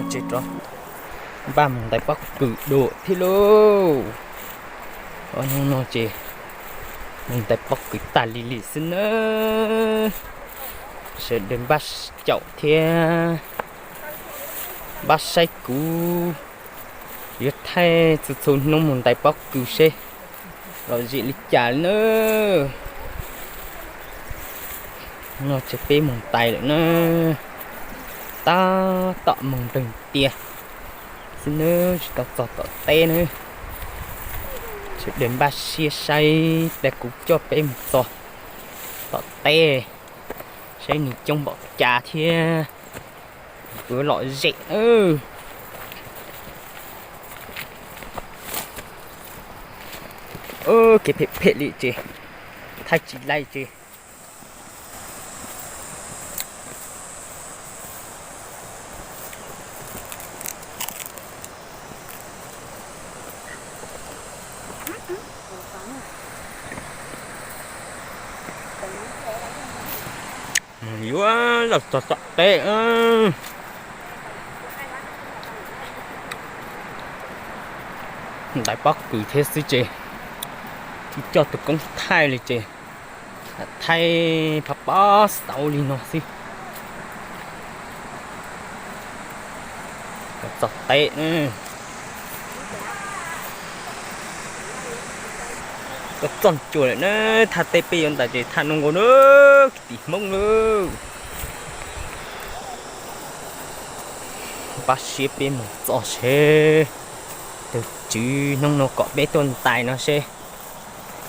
Ces rov npaj mus ntais pob kws dua thiab lauj. Ob hnub no ces mus ntais pob kws tas li li xwb nawb. Sawv daws npaj caum thiab npaj saib kuv yuav thaij txhua txhua hnub mus ntais pob kws seb lom zem li cas li nawb. No ces peb mus ntais lawm na, tab tom mus npleeg tiag xwb nawb, tsis tau txog tom teb nawb. Sawv daws npaj siab saib tas kuv coj peb mus txog tom teb, saib nws coob npaum cas thiab puas lom zem nawb. Kev phem phem li ces thaij tsis laij ces. Yuav los txog tom teb, ntais pob kws thiab xwb ces tsis coj tus koob thaij li ces thaij pab pob xauv li no xwb. Txog teb, txog ncua lawm na, thaj teb peb yuav ntais ces thaj no nkaus na, kwv tij Hmoob nawb. Npaj siab peb mus txog seb tus tswv hnub no kom peb tuaj ntais no seb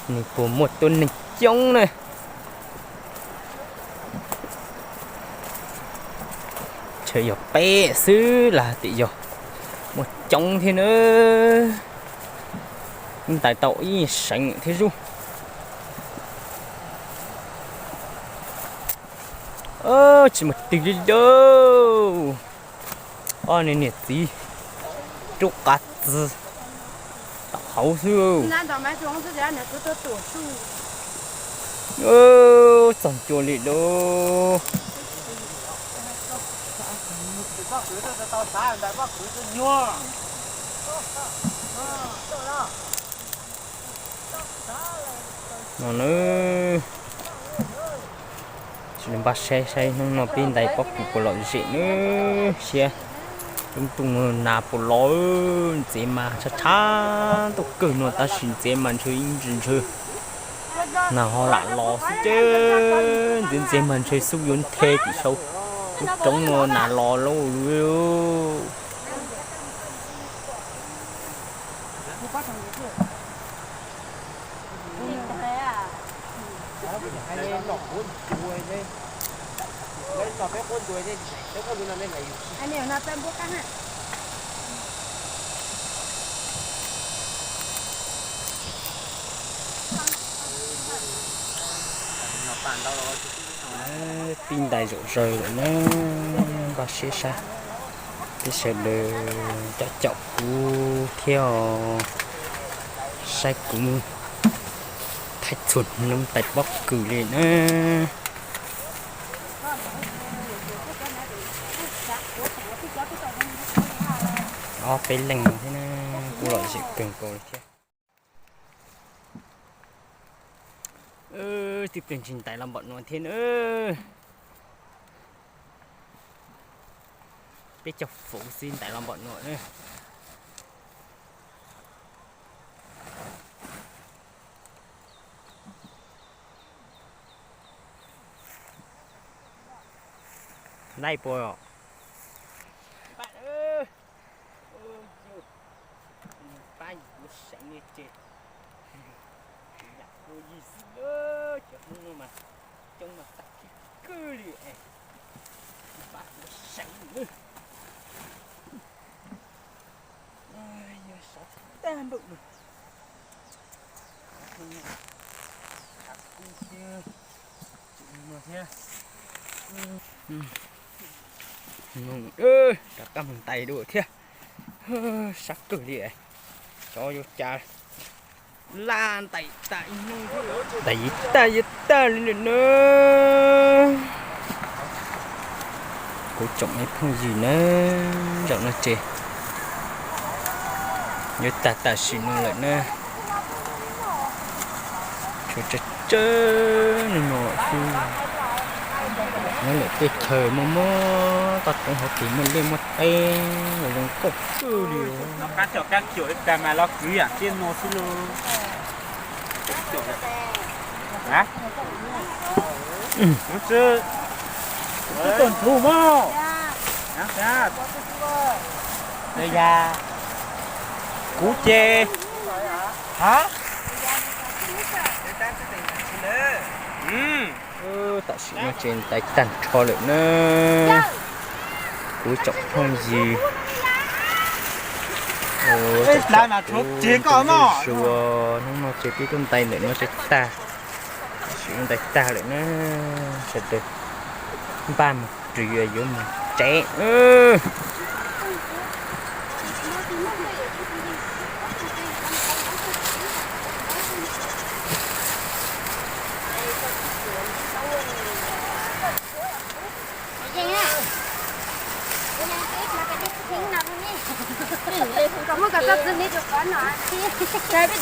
nws puas muaj tuab neeg coob na. Ntshe yog peb xwb los tias yog muaj coob thiab na. Ntais tau ib seev thiab zub. Tsis muaj twg li lauj. Ob niam txiv rub qab txi tom hauv xwb. Txog ncua li lauj. No na, sawv daws npaj saib saib hnub no peb ntais pob kws puas lom zem nawb, saib lub ntuj no nas puas los. Ntxeev mas tshab tshab ntuj kawg no tab sis ntxeev mas ntshe ib ntsis ntshe nas ho lam los xwb ces, ntxeev ntxeev mas ntshe xub yuav nthe tim saum lub roob no nas los lauj. Pib ntais zom zaws lawm na, npaj siab saib peb sawv daws coj caum kuv thiab os, saib kuv thaij txhua hnub ntais pob kws li na. Ob peb leeg no thiab na, kuv lom zem kawg nkaus li thiab. Twb pheej tsis ntais los npaum no thiab na. Peb caug fuv xwb ntais los npaum no na. Laij puas? Pab, pab yuav seev li ces yam ua yig xwb na, cov Hmoob no mas coob mas tag kiag kawg li es pab yuav seev lawm. Yog sov tag npaum no. Kub thiab, tseem no thiab. Rov qab mus ntais dua thiab. Sab kawg li, cov yuav cas laj ntais tas ib hnub, ntais yig tag yig tag li lawm na. Kuv tsoom me phooj ywg na, zaum no ces yuav tag tam sim no lawm na. Tshuav tsawg tsawg no xwb. Nyob lawm tej chaw muaj muaj toj roob hauv pes muaj liaj muaj teb zoo nkauj kawg li. Kuv ces, ha, tam sim no ces ntais tag nrho lawm na. Kuv tsoom phooj ywg, zuag, hnub no ces peb tuaj ntais ntawm no ces tag, tam sim no ntais tag lawm na. Sawv daws npaj mus rwg yuav mus tsev.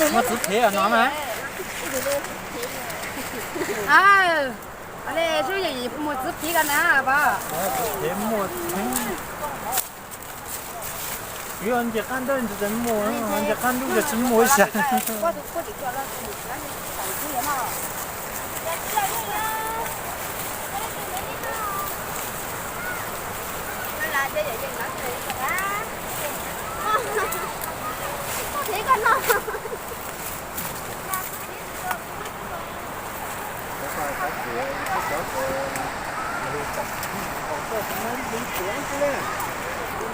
Muaj txiv phem no mas. Mus txiv phem ko na, muaj, nce qab ntuj tsis muaj, nce qab ntuj tsis muaj ib sab.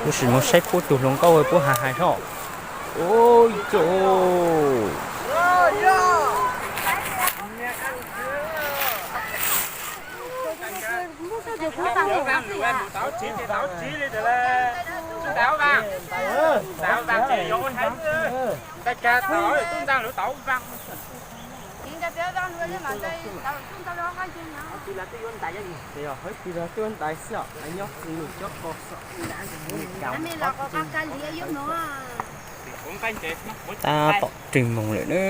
Kuv sim mus saib puab tug hluas nkauj puab hais hais hos. Ua cas Tab tom rwg moog lawm na.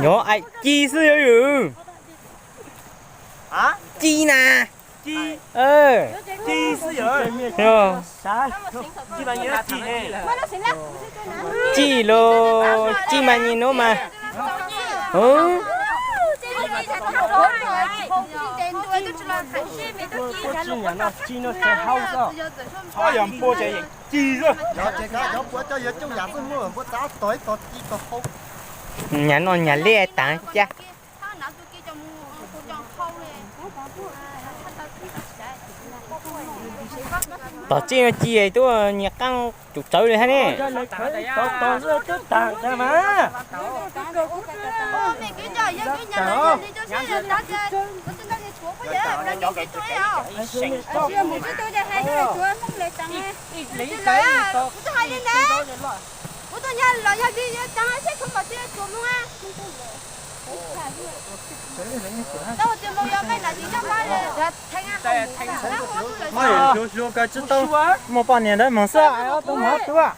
Nyob aim ci xwb yuav ywm. Ci na. Ci los ci mas nyis nuav mas. Nyam no nyam liaj taag ca. Tom txij no ci tuaj nyias qaab tsum tsawv li hab ne. Hlua kawg tsis tau, muaj poj niam ntawd moog xwb, ob tug moog ob tug.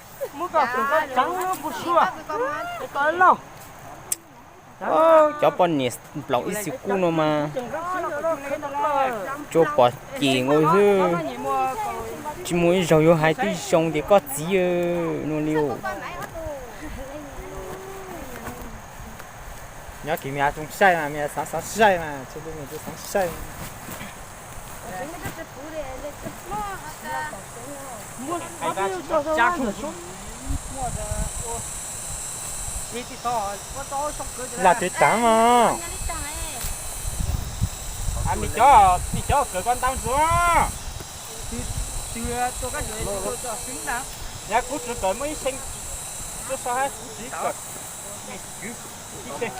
Cov poj niam nplaum ib xwm kub no mas tsuas pom cem nkaus xwb, tsis muaj ib zaug yuav hais twb zoo tias koj txiv no li. Nyob kis me zoo saib mas, me xaav xaav saib mas, txhua tus me txav xaav saib. Lam twv taag mas. Me cov kawm koj ntau ntsuav. Yog kuv tsis kawm muaj ib xeem, kuv tsis kawm, ib xeem.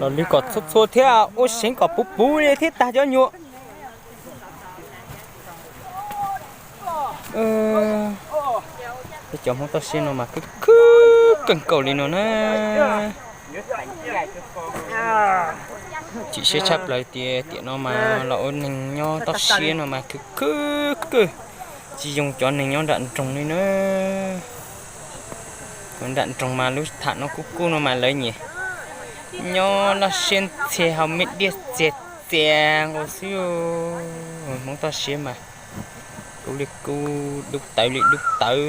Los lwg kom txhua txhua thiab ua seev kom puv puv li thiab tag cov nyuag. Peb cov Hmoob toj siab no mas khwv khwv kawg nkaus li no na. Chim siab tshaj plaws tias tiam no mas los ua neeg nyob toj siab no mas khwv khwv kawg. Tsis zoo cov neeg nyob nram nroog li na. Nram nroog mas lub tham no kuj kuj no mas lawv nyiam nyob loj siab ntxhias haus me diaj txias txias nkaus xwb. Hmoob toj siab mas kub li kub, dub tawv li dub tawv.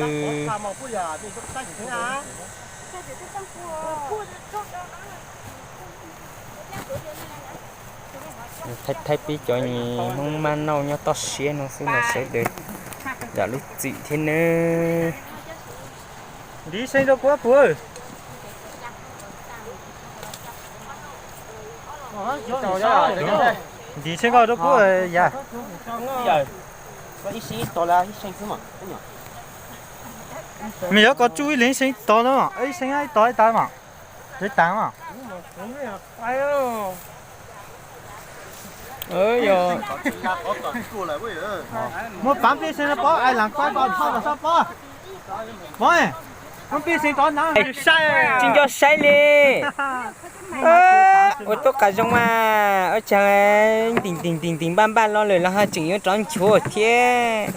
Thaij thaij peb cov Hmoob maj nauj nyob toj siab no xwb los sawv daws zam lub txim thiab nawb. Ntiv seev rau kuv puas. Ntiv seev koj rau kuv yam. Me yuav koj tsuj ib leeg seev tod na, ib seev ib tod ib tag mas, ib tag mas. Muab paav peb seev no pob, ai laas kuab ko txhob kom sab pob. Pob, muab peb seev tod na. Tsis nco saib li. Ua tub qas zoo mas ua tsaug, ntim ntim ntim ntim npaj npaj lo lawm los ho tseem yuav rov nchuav thiab.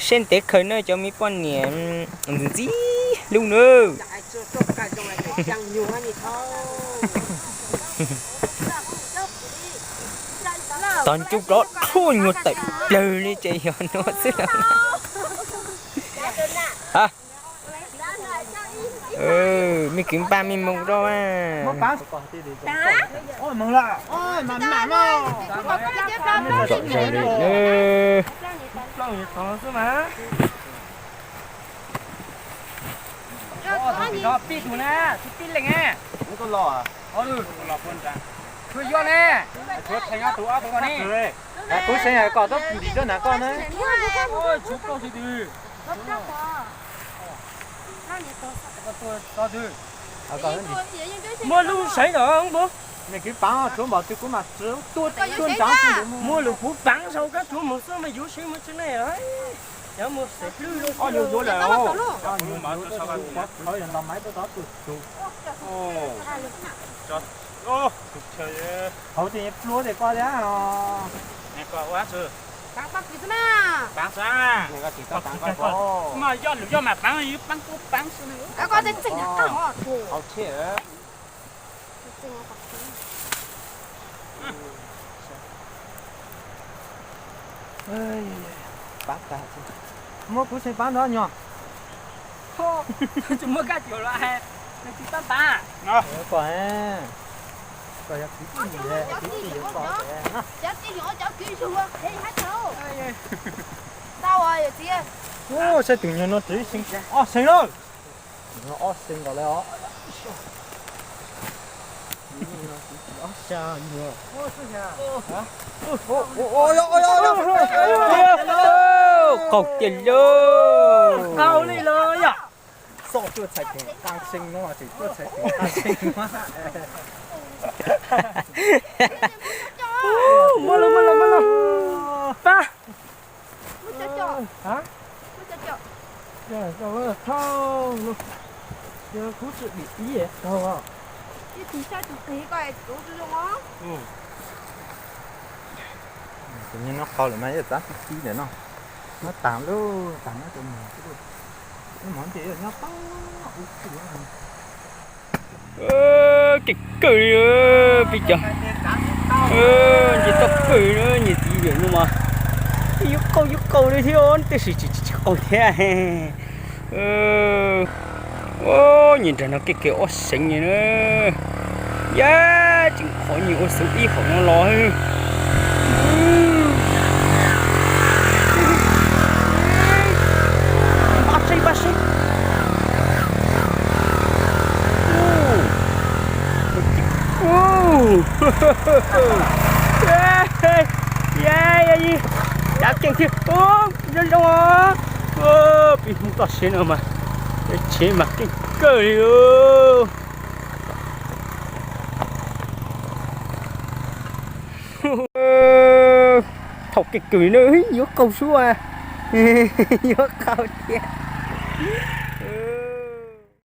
Siab ntev khaws na cov me poj niam ntxim hlub na. Tog ncuj rov rhuaj nyuag tawm plawg li ces yog no xwb los. Me kwv npaj mej mus rau mas. Zom zaws li. Kuv seev kom tub ntim rau nram koj na. Muaj lub seev os. Nws kwv paav tshuav npaum twg kuv mam tuaj nrad. Muaj lus puv paav sau kab tshuav mus xwb mas yuav seev mus tsis ne. Yog mus xeev plwj los yuav lawm. Hauv ces pluav tias koj thiab. Mas yog lus yog mas paav, yus paav kuj paav xwb. Hauv tsheb. Paav tag, muab kuv seev paav nrog nyuag. Tsis muaj kab cuam los tsis pab paav. Koj, koj yog kwv tij, kwv tij yuav koj. Saib tus nyuag no twb seev ob seev lawm. Ob seev nkaus lawm os. Qaug tiag lauj. Qaug li los yom. Txoj tuaj txhais tes qab seev no ces tuaj txhais tes qab seev no. Muab los, muab los, muab los. Pab. Thauj no, yog kuv tsis dim ib taug. Tus nyuag no qhau lawm mas yog txav tib tib ntawm no. Muab tag lauj, tag muab rau mos xwb lauj. Muab mov ntes nyob tau. Kev kawg li peb cov. Nce toj kawg, niag txiv yawm no mas yuav qaug yuav qaug li thiab, tab sis tsis tsis qaug thiab. Nyias nrag no kev kev ob seev li na. Yab, tseem qhov nyias ua xub ib qhov no los. Npaj seb, npaj seb. Yab, yab, yab, cav keej thiab. Zoo zoo os. Peb Hmoob toj siab no mas, peb tsheb mas keej kawg li os. Thaum keej kawg li na, yuav qaug sua, yuav qaug thiab.